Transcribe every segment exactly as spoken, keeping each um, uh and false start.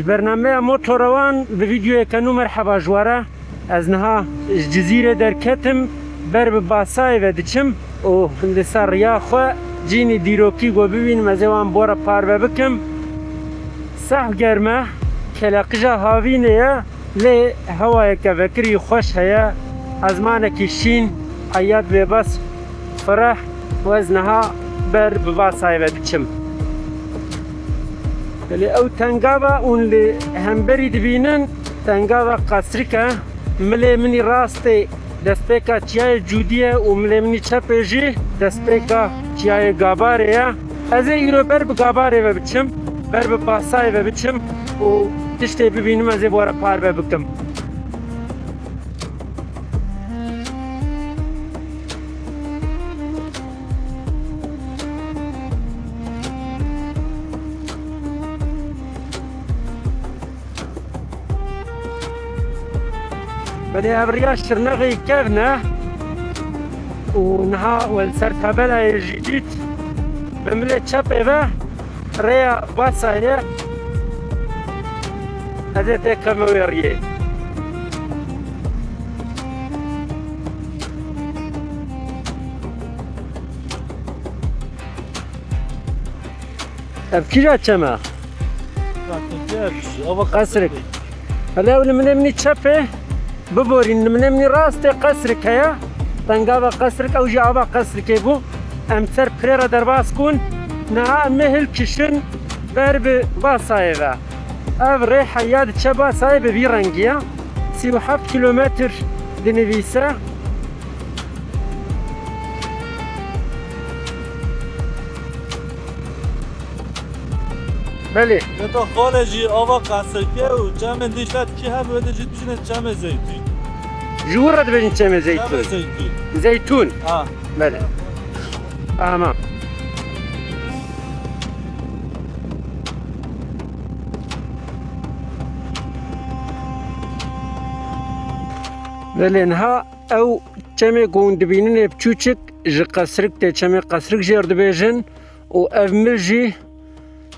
Bernameya Motorewan bi vîdyoyeke nû merheba ji we re. Ez niha ji Cizîrê derketim, ber bi Basayê ve diçim û li ser riya xwe cînî dîrokî ku bibînim, ez ê wan bi we re parve bikim. Sehf germ e, keleqija havînê ye, lê hewayeke vekirî xweş heye, ezmanekî şîn, heyat bêbes, fireh û ez niha ber bi Basayê ve diçim. Belê ew tengava hûn li hemberî dibînin, tengava Qesrik e. Milê min î rastê destpêka çiyayê Cûdî ye û milê min î çepê jî destpêka çiyayê Gabarê ye. Ez ê îro ber bi Gabarê ve biçim, ber bi Basayê ve biçim û tiştê bibînim, ez ê bi we re parve bikim. Belê ev riya Şirnexê kevn e û niha we li ser tabelayê jî dît, bi milê çepê ve rêya Basayê ye. Ez ê têkevime wê riyê. Ev kîja çem e? Qesrik. Hele ew li milê min î çepê, biborîn, li milê min î rastê Qesrik heye. Tengava Qesrik, ew jî ava Qesrikê bû. Em ser pirê re derbas bûn. Niha em ê hilkişin ber bi Basayê ve. Ev rê heya diçe Basayê bi vî rengî ye. Sî û heft kîlometr dinivîse. Belê. Lê to xalê jî ava Qesrikê û çemên Dîcle dikî, her wê de jî dijîne çemê Zeytûn. Ji wir re dibêjin çemê Zeytûn. Çemê Zeytûn. Zeytûn. Ha. Belê. Tamam. Belê niha ew çemê ku hûn dibînin ê biçûçik ji Qesrik tê, çemê Qesrik jêr dibêjin û ev mil jî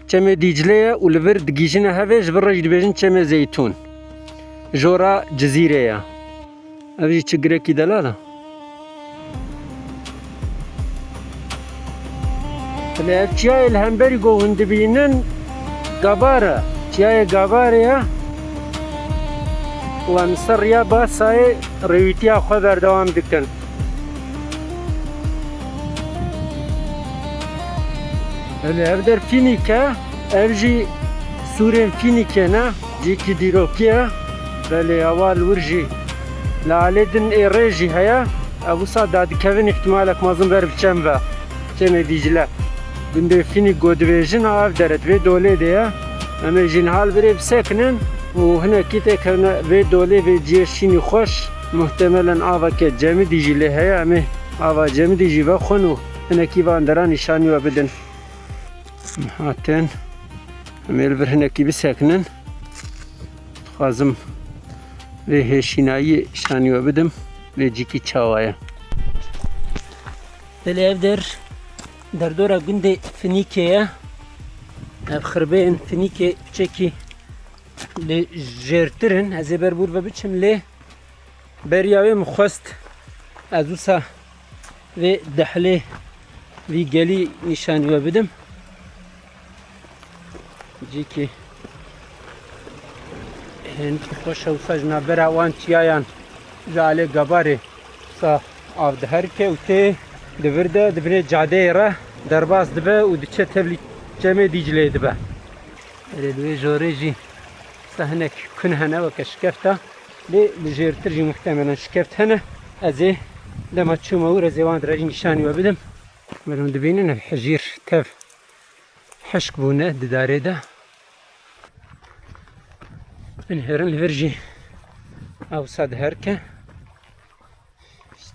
çemê Dîclê ye û li vir digihîjine hevê, ji vir re jî dibêjin çemê Zeytûn. Jora Cizîrê ye. Ev jî çi girekî delal e. Lê ev çiyayê li hemberî ku hûn dibînin Gabar e. Çiyayê Gabarê ye. Wan li ser riya Basayê rêwîtiya xwe berdewam dikin. Belê ev der Fînîk e, ev jî sûrên Fînîkê ne, cîkî dîrokî ye. Belê ewa li wir jî li alê din ê rê jî heye. Ev wisa dadikevin îhtimalek mezin ber bi çem ve, çemê Dîcle. Gundê Fînîk ku dibêjin a ev dere di vê dolê de ye. Em ê jî niha li virê bisekinin û hinekî têkevine vê dolê, vê cihê şînî xweş. Muhtemelen aveke cemidî jî lê heye. Em ê ava cemidî jî vexwin û hinekî van dera nîşanî we bidin. Em hatin. Em ê li vir hinekî bisekinin. Dixwazim vê hêşînayiyê nîşanî we bidim. Vê cîkî çawa ye. Belê ev der derdora gundê Finîkê ye. Ev xirbeyên Finîkê piçekî li jêrtir in. Ez ê ber bûr ve biçim lê beriya wê min xwest ez wisa vê dehlê vî gelî nîşanî we bidim. Cîkî hênikî xweş e wisa ji navbera wan çiyayan ji alê Gabarê wisa av diherike û tê di vir de di binê cadeyê re derbas dibe û diçe tevlî çemê Dîcleyê dibe. Erê li wê jorê jî wisa hinek kun hene weke şikefta. Lê li jêrtir jî muhtemelen şikeft hene. Ez ê dema çûme wir ez ê wan dire jî nîşanî we bidim. Merhûm dibînin ev hejîr tev hişk bûne di darê de. Binêrin li vir jî ewsa diherike.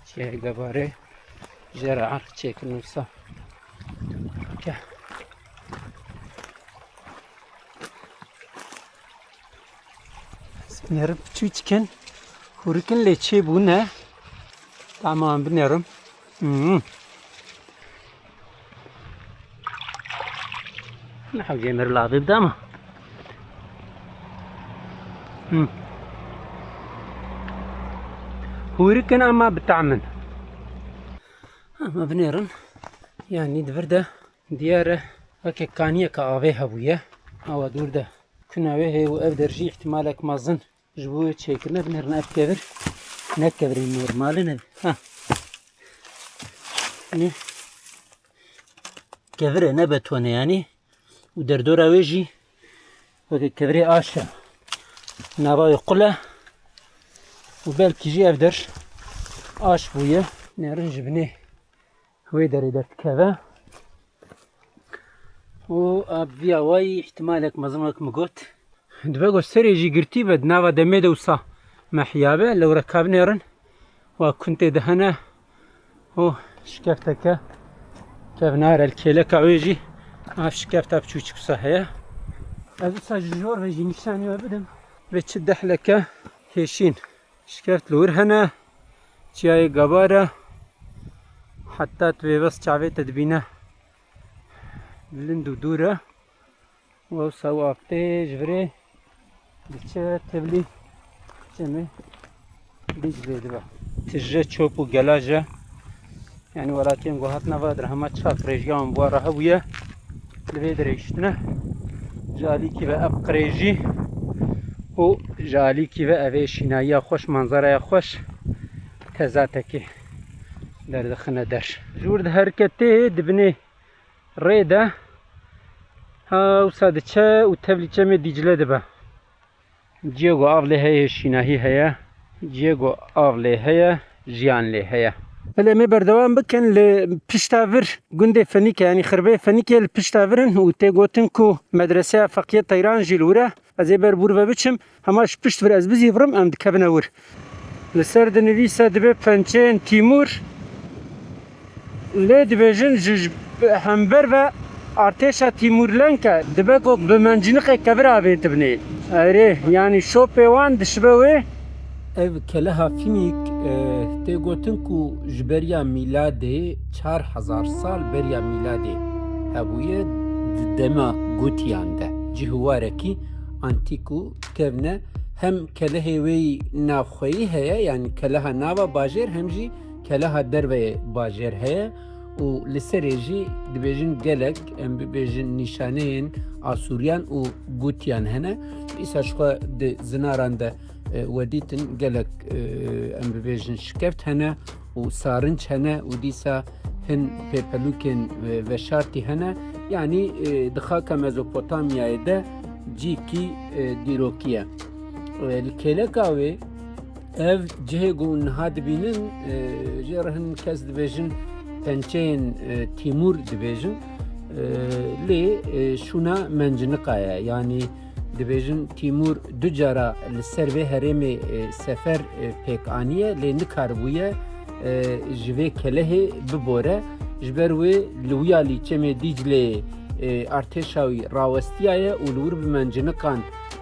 Çiyayê Gabarê jê re erk çêkin wisa. Ke. Binêrin piçûçik in, hûrik in lê çêbûne. Tamam binêrin. Hmm. Ne hewcê mir lavê bide ama. Hûrik in ama bi tehm in. Em binêrin, yanî di vir de diyar e, weke kaniyeke avê hebûye. Awa dûr de kuna wê heye û ev der jî îhtimalek mezin ji bo wê çêkirine. Binêrin ev kevir, ne kevirên normal in ev. Ha. Nê. Kevir e, ne beton e yanî. Û derdora wê jî weke kevirê aş e. Nava wê qul e. Û belkî jî ev der aş bûye. Nêrin ji binê wê derê derdikeve. Û a bi vî awayî îhtimalek mezin wek min got. Dibe ku serê jî girtî be, di nava demê de wisa mehiya be, lewre ka binêrin. Wa kuntê de hene. Û şikefteke kevnar e, li kêleka wê jî ev şikefta biçûçik wisa heye. Ez wisa ji jor ve jî nîşanî we bidim. Vê çi dehleke hêşîn. Şikeft li wir hene. Çiyayê Gabara. Heta tu vê bes çavê te dibîne. Bilind û dûr e. Wewsa û av tê ji virê diçe tevlî çemê Dîclê dibe. Tije çop û gelaje. Yanî welatiyên ku hatine va der hema çiqa qirêjiya wan bi wa re hebûye, li vê dirêjtine. Ji alîkî ve ev qirêjî û ji alîkî ve ev ê şînayiya xweş, manzaraya xweş tezatekê derdixine der. Ji wir diherike tê di binê rê de, ha wisa diçe û tevlî çemê Dîcle dibe. Ciyê ku av lê heye, şînahî heye. Ciyê ku av lê heye, jiyan lê heye. Belê, em ê berdewam bikin. Li pişta vir gundê Fenîke, yanî xirbê Fenîke li pişta vir in û tê gotin ku medreseya Feqiye Teyran jî li wir e. Ez ê ber bûr ve biçim. Hema ji pişt vir ez bizîvirim, em dikevine wir. Li ser dinivîse dibe pençeyên Tîmûr. Lê dibêjin ji, ji hember ve artêşa Tîmûrlenk e. Dibe ku bi menciniqê kevir avêtibinê. Erê, yanî şopê wan dişibe wê. Ev keleha Fînîk, e, tê gotin ku ji beriya mîladê çar hezar sal beriya mîladê hebûye di dema Gutiyan de. Cih û warekî antîk û kevn e. Hem kelehê wê yî navxweyî heye, yanî keleha nava bajêr, hem jî keleha derveyê bajêr heye û li serê jî dibêjin gelek, em bibêjin nîşaneyên Asûriyan û Gutiyan hene. Îsa ji xwe di zinaran de, e, we dîtin gelek, e, em bibêjin şikeft hene û sarinç hene û dîsa hin pêpelûkên, e, veşartî hene. Yanî, e, di xaka Mezopotamyayê de cîkî, e, dîrokî ye. E, li kêleka wê ev cihê ku niha dibînin, e, jê re hin kes dibêjin pençeyên, e, Tîmûr dibêjin. E, lê, e, şûna menciniqa ye. Yanî dibêjin Tîmûr du cara li ser vê herêmê, e, sefer, e, pêk aniye, lê nikaribûye, e, ji vê kelehê bibore. Ji ber wê li wiyalî çemê Dîcleyê, e, artêşa wî rawestiyaye û li wir bi menciniqan,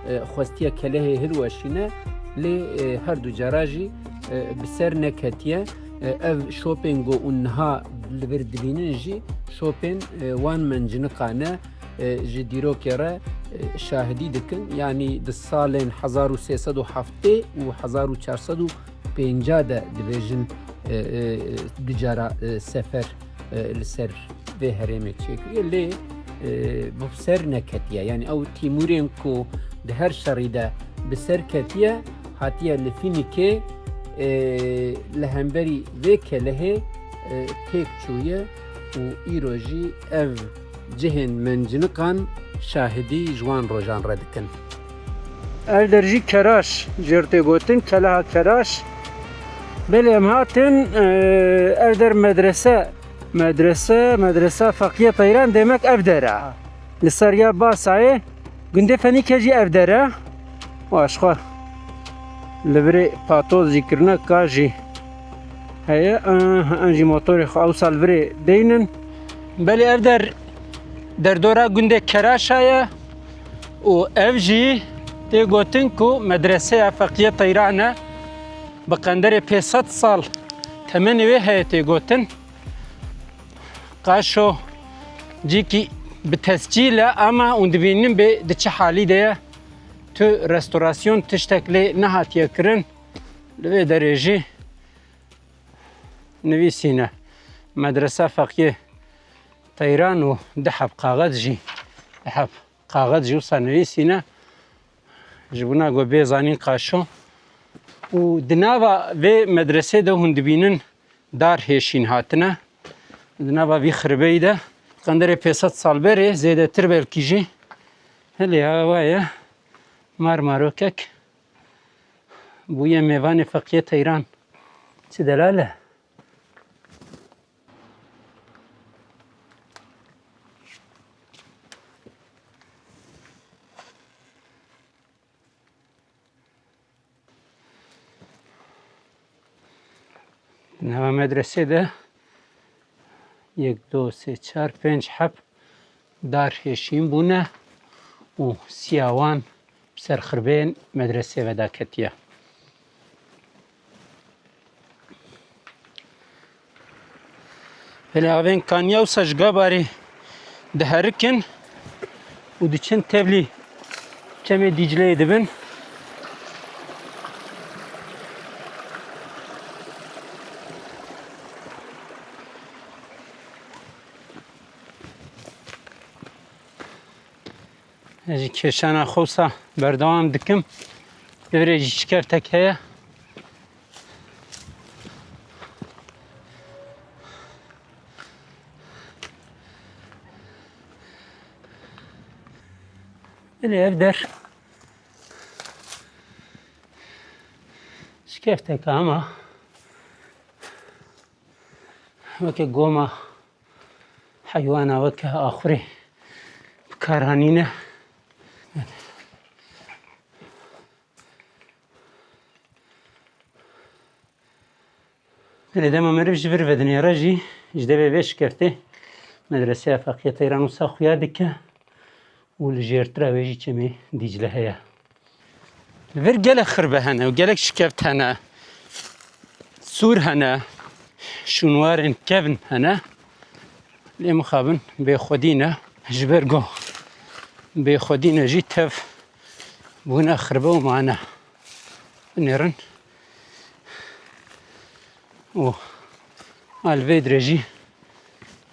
e, xwestiye kelehê hilweşîne, lê, e, her du cara jî, e, bi ser neketiye. E, ev şopên ku hûn niha li vir dibînin jî şopên, e, wan menciniqan e, ji dîrokê re, e, şahidî dikin. Yanî di salên hezar û sê sed û heftê û hezar û çar sed û pêncî de dibêjin, e, e, du cara, e, sefer, e, li ser vê herêmê çêkiriye. Lê, e, bi ser neketiye. Yanî ew Tîmûrên ku di her şerî de bi ser ketiye, hatiye li Fînîkê, e, li hemberî vê kelehê, e, têk çûye û îro jî ev cihên menciniqan şahidî ji wan rojan re dikin. Ev der jî Keraş, jê re tê gotin, keleha Keraş. Belê em hatin, e, ev der medrese, medrese, medresa Feqiye Teyran demek ev der e. Li ser ya Basayê, gundê Fenîke jî ev der e. Wa ji xwe li virê patoz jî kirine ka jî heye. Em jî motorê xwe ewsa li virê deynin. Belê ev der derdora gundê Keraşa ye û ev jî tê gotin ku medreseya Feqiye Teyran e. Bi qenderê pênc sed sal temenê wê heye tê gotin. Qaşo cîkî bi tescîl e, ama hûn dibînin bê di çi halî de ye. Ku restorasyon tiştek lê nehatiye kirin, li vê derê jî nivîsîne. Medresa Feqiyê Teyran û du heb kaxez jî, du heb kaxez jî wisa nivîsîne. Ji bona ku bê zanîn qaşo. Û di nava vê medresê de hûn dibînin dar hêşîn hatine. Di nava vî xirbeyî de qenderê pênc sed sal berê zêdetir belkî jî. Hilê ha wa ye. Marmarokek bûye mêvanê Feqiyê Teyran. Çi delal e? Nava medresê de yek, du, sê, çar, pênc heb dar hêşîn bûne û siya wan bi ser xirbeyên medresê ve daketiye. Belê avên kaniya wisa ji Gabarê diherikin û diçin tevlî çemê Dîcleyê dibin. Ez jî kêşana xwe wisa berdewam dikim. Li vir jî şikeftek heye. Belê ev der şikeftek e ama weke goma heywana, weke axurê bi kar anîne. Belê dema meriv ji vir vedinêre jî ji devê vê şikeftê medreseya Feqiyê Teyran wisa xuya dike û li jêrtira wê jî çemê Dîcle heye. Li vir gelek xirbe hene û gelek şikeft hene, sûr hene, şûnwarên kevn hene. Lê mixabin bêxwedî ne, ji ber ku bêxwedî ne jî tev bûne xirbe û mane. Binêrin û a li vê dirê jî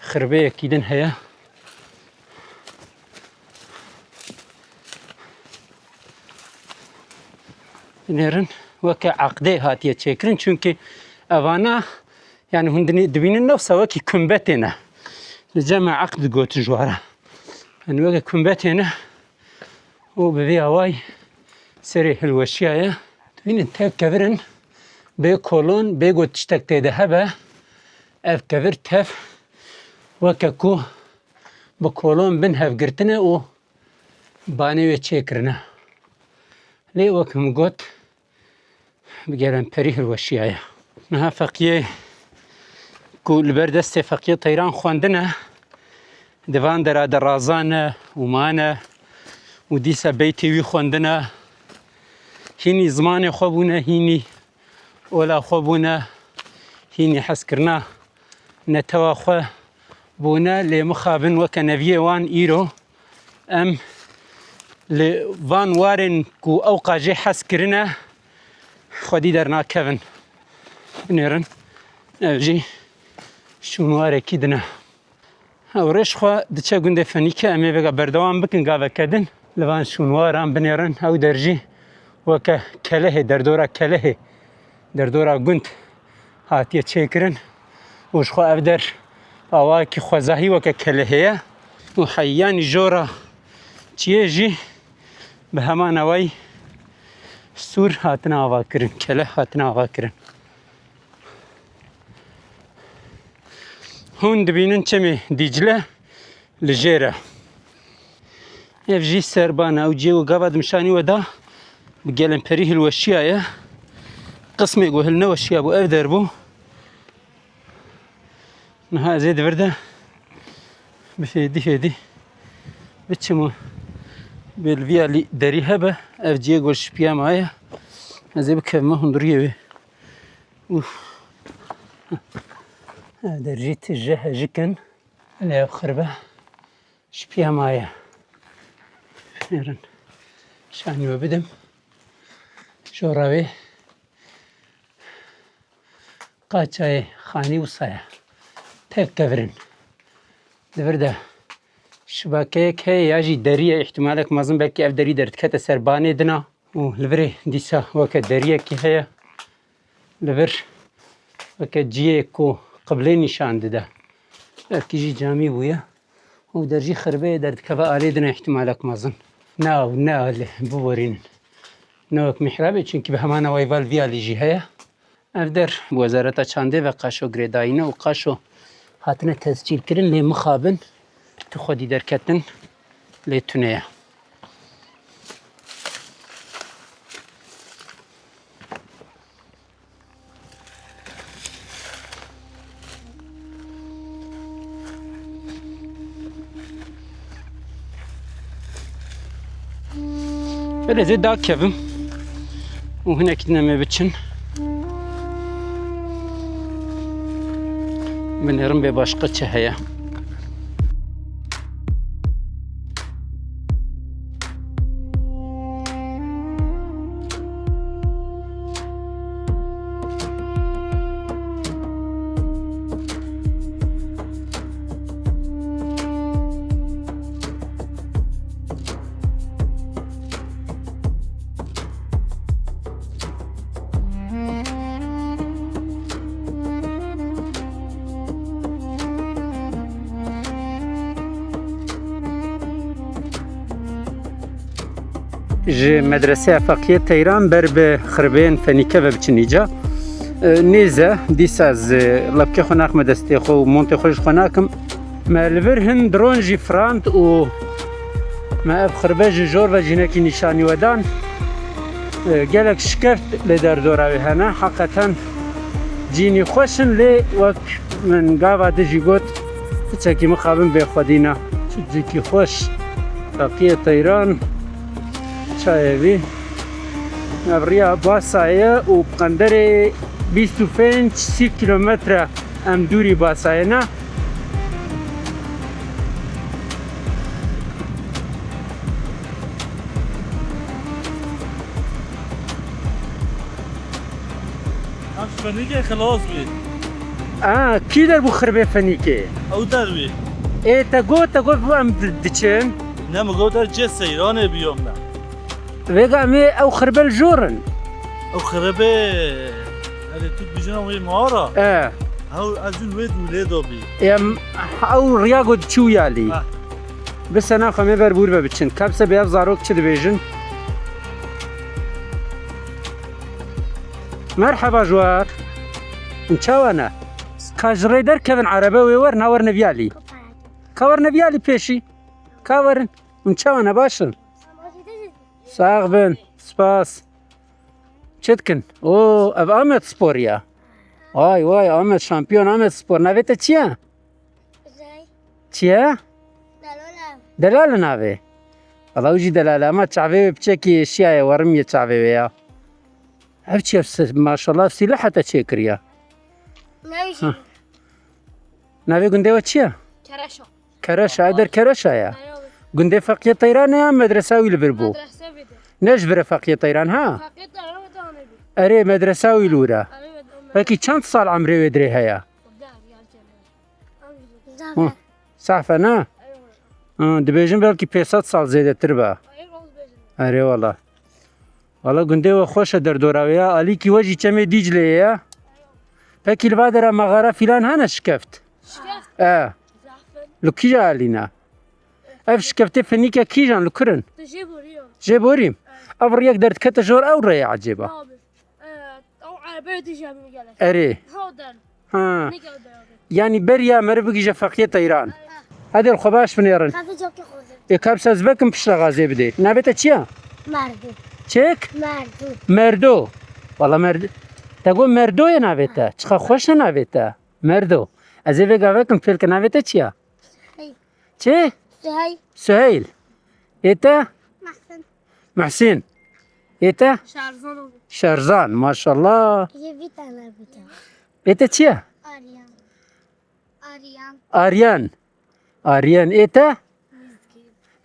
xirbeyekî din heye. Binêrin weke eqdê hatiye çêkirin, çunkî evana, yani hûn dinî-, dibînin ne wisa wekî kumbetê ne. Li cem me eqd digotin ji wara. Yani weke kumbetê ne û bi vê awayî serê hilweşiyaye. Dibînin tev kevirin bê kolon, bê ku tiştek tê de hebe, ev kevir tev weke ku bi kolon bin hev girtine û banê wê çêkirine. Lê wek min got, bi gelemperî hilweşiyaye. Niha Feqiyê ku li ber destê Feqiyê Teyran xwendine, di van dera de razane û mane û dîsa beytê wî xwendine. Hînî zimanê xwe bûne, hînî ola xwe bûne, hînî hezkirina netewa xwe bûne, lê mixabin weke neviyê wan îro em li van warên ku ew qajê hez kirine xwedî dernakevin. Binêrin, ev jî şûnwarekî din e. Ew rêş xwe diçe gundê Fenîke, em ê vêga berdewam bikin gaveke din. Li van şûnwaran binêrin, ew der jî weke kelehê, derdora kelehê, derdora gund hatiye çêkirin û ji xwe ev der awayekî xwezahî weke kelehê ye û heyanî jora çiyê jî bi heman awayî sûr hatine avakirin, keleh hatine avakirin. Hûn dibînin çemê Dîcle li jêr e. Ev jî serban e. Ew cihê ku gava di mişanî we da bi gelemperî hilweşiyaye. Qismê ku hilneweşiyabû ev der bû. Niha ez ê di vir de bi hêdî hêdî biçim û bê li vî alî derî hebe. Ev cihê ku ji piya maye. Ez ê bikevime hundiriyê wê. Ûf. Ev der jî tije hejik in. Lê ev xirbe ji piya maye. Nêrin. Çanî we bidim. Jora wê qaçayê xanî wisa ye. Tev kevirin. Li vir de şibakeyek heye ya jî derî ye. Îhtimalek mezin belkî ev derî derdikete ser banê dina. Û li virê dîsa weke deriyekî heye. Li vir weke cihê ku qiblê nîşan dide. Belkî jî camî bûye. Û der jî xirbeyê derdikeve alê dine îhtimalek mezin. Ne ew, ne alê, biborînin. Ne wek mihrabê, çunkî bi heman awayî val vî alî jî heye. Ev der bi Wezareta Çandê ve qaşo girêdayîne û qaşo hatine tescîlkirin, lê mixabin tu xwedî derketin lê tune ye. Belê zê dakevim û hinekî din em ê biçin. Binêrim bê başqa çi heye. Ji medreseya Feqiyê Teyran ber bi xirbeyên Fenîke ve biçin îca. E, nêz e, dîsa ez, e, lepkê xwe naxime destê xwe û montê xwe ji xwe nakim. Me li vir hin dron jî firand û me ev xirbe ji jor ve jî hinekî nîşanî we dan. E, gelek şikeft li derdora wê hene. Heqeten cînî xweş in, lê wek min gava din jî got, piçekî mixabin bê xwedî ne. Çi cîkî xweş. Feqiyê Teyran. Çayê vî. Ev riya Basayê ye û bi qenderê bîst û pênc sî kîlometre em dûrî Basayê ne. Ev Fenîkê xilas bî. A, kî der bû xirbê Fenîkê? Ew der bî. Ê, te got, te got bû em di-, diçin. Ne, min got ez cê seyranê biyom ne. Vêga em ê ew xirbe li jor in. Ew xirbe, erê tu dibêjin ew ê mağara. E. Ew ez jin wê dû lê do bî. Em, ew riya got çû yalî. Ha. Bise naxwe em ê ber bûr ve biçin. Kepse bê ev zarok çi dibêjin? Merheba ji we. Hûn çawa ne? Ka ji rê derkevin erebe wê wer, na wer neviyalî. Ka wer neviyalî pêşî. Ka werin. Hûn çawa ne, baş in? Sax bin. Spas. Çi dikin? O, ev Amed Spor ya. Vay vay, Amed şampiyon, Amed Spor. Navê te çi ye? Kuzey. Çi ye? Delal. Delal navê. Valla ew jî delal e, ama çavê wê piçekî şiyaye, werim ye çavê wê ya. Ev çi ye? Maşallah, sîleh heta çêkiriye. Ne jî. Ha. Navê gundê we çi ye? Kereşa. Kereşa, ev der Kereşa ye. Eyo. Gundê Feqiyê Teyran e ya medresa wî li vir bû? Medrese bide. Ne ji vir e Feqiyê Teyran, ha? Feqiyê Teyran bide, anê bî. Erê, medresa wî li wir e. Anê bide, anê. Pekî çend sal emrê wê dirê heye? Zaf e. Hı. Zaf e, ne? Eyo. Hı, dibêjin belkî pênc sed sal zêdetir be. Eyo, dibêjin. Erê wala. Wala gundê we xweş e, derdora wê ya. Alîkî we jî çemê Dîcleyê ye. Pekî li va dera mexara fîlan hene şikeft? Şikeft? E. Zaf in. Li kîja alî ne? Ev şikeftê Fenîke kîjan, li kur in? Tu jê borî yo. Jê borî? E. Ev riyek derdikete jor ew rê ye ecêba? Abi. E, ew erebeyê tu jî min gelek. Erê. Ew der. Ha. Nigel beraber. Yanî beriya meriv bigihîje Feqiyê Teyran. Hadi xwe baş binêrin. Kafî cokê xwe. Ê, kar bi ser zibekim piştre gazê bidê. Navê te çi ye? Merdo. Çek? Merdo. Merdo. Wala Merdo. Te got Merdo ye navê te. Çiqa xweş e navê te. Merdo. Ez ê vê gavê kim fêl ke navê te çi ye? Süheyl. Çi? Süheyl. Süheyl. Ê te? Mahsun. Muhsin. Ê te? Şerzan abi. Şerzan, maşallah. Yê bir tane bir tane. Ê te çi ye? Aryan. Aryan. Aryan. Aryan. Ê te?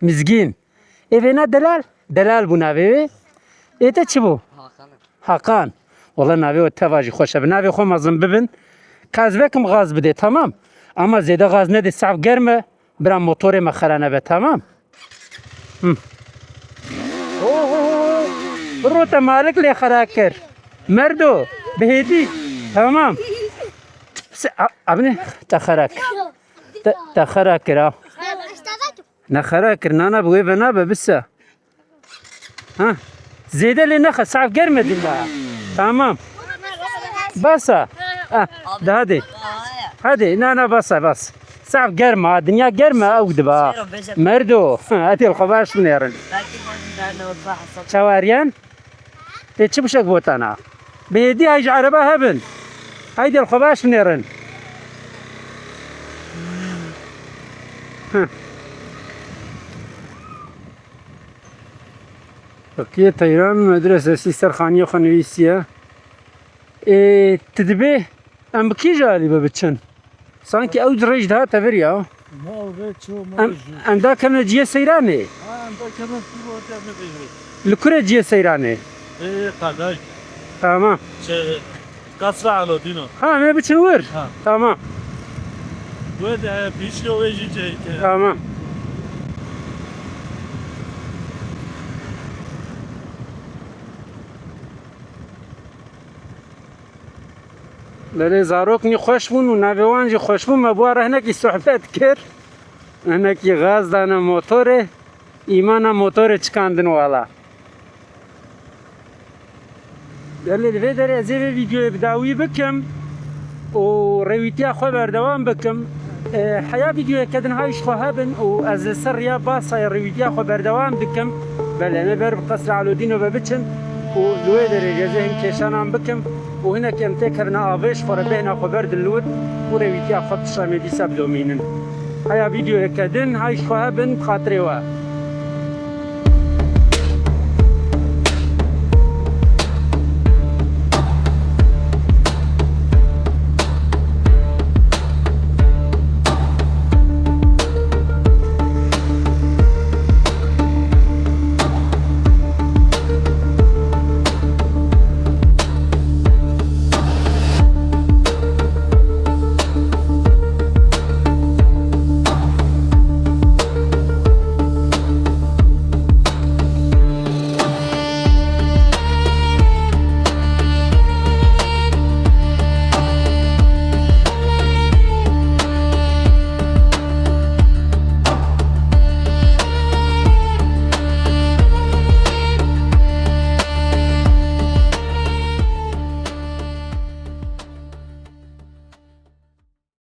Mizgîn. Mizgîn. Ê vêna delal? Delal bû navê wê. Ê te çi bû? Hakan. Hakan. Wala navê we teva jî xweş e. Bi navê xwe mezin bibin. Ka ez vekim gaz bidê, tamam. Ama zêde gaz nedê, sav germ e. Bira motorê me xera nebe, tamam. Hı. Oho. Biro te malik lê xera kir. Merdo, bi hêdî. Tamam. Se-, a-, abine, te xera kir. Te, te xera kir ha. Ne xera kir, nana bi wê ve nabe, bise. Ha? Zêde lê nexe, sav germ e dîna. Tamam. Basa. Ha, de hadi. Hadi, na, na, basa, bas. Sav germ e, dinya germ e, ew diba. Merdo, hadi xwe baş binêrin. Çawariyan? Tê çi bişek botana? Bi hêdî hay ji ereba hebin. Haydi xwe baş binêrin. Heh. Bakiye Teyran medresesî ser xaniyê xwe nivîsiye. Ê, tu dibê em bi kî ji alî ve biçin? Sankî ew rêj dihate vir ya. Ma ew rê ço ma Em, rê jû. Em da kevne ciyê seyranê. Ha, em da kevne tu bo te mi rê. Li kure ciyê seyranê? Ê, qadaj. Tamam. Çe, Kasra Alodino. Ha, me biçin wir. Ha. Tamam. We de pîşke wê jî çeyke. Tamam. Belê zarok nî xweş bûn û navê wan jî xweş bûn. Me bi wan re hinekî sohbet kir. Hinekî gaz dane motorê. Îmana motorê çikandin wala. Belê li vê derê ez ê vê vîdyoyê bi dawî bikim û rêwîtiya xwe berdewam bikim. E, heya vîdyoyeke din hay ji xwe hebin û ez li ser riya Basayê rêwîtiya xwe berdewam dikim. Belê, em ê ber bi Qesra Alodîno ve biçin û li wê derê jî ez ê hin kêşanan bikim û hinek em têkevine avê ji xwe re bêhna xwe berdin li wir û rêwîtiya xwe pişta me dîsa bidomînin. Heya vîdyoyeke din hay ji xwe hebin bi xatirê we.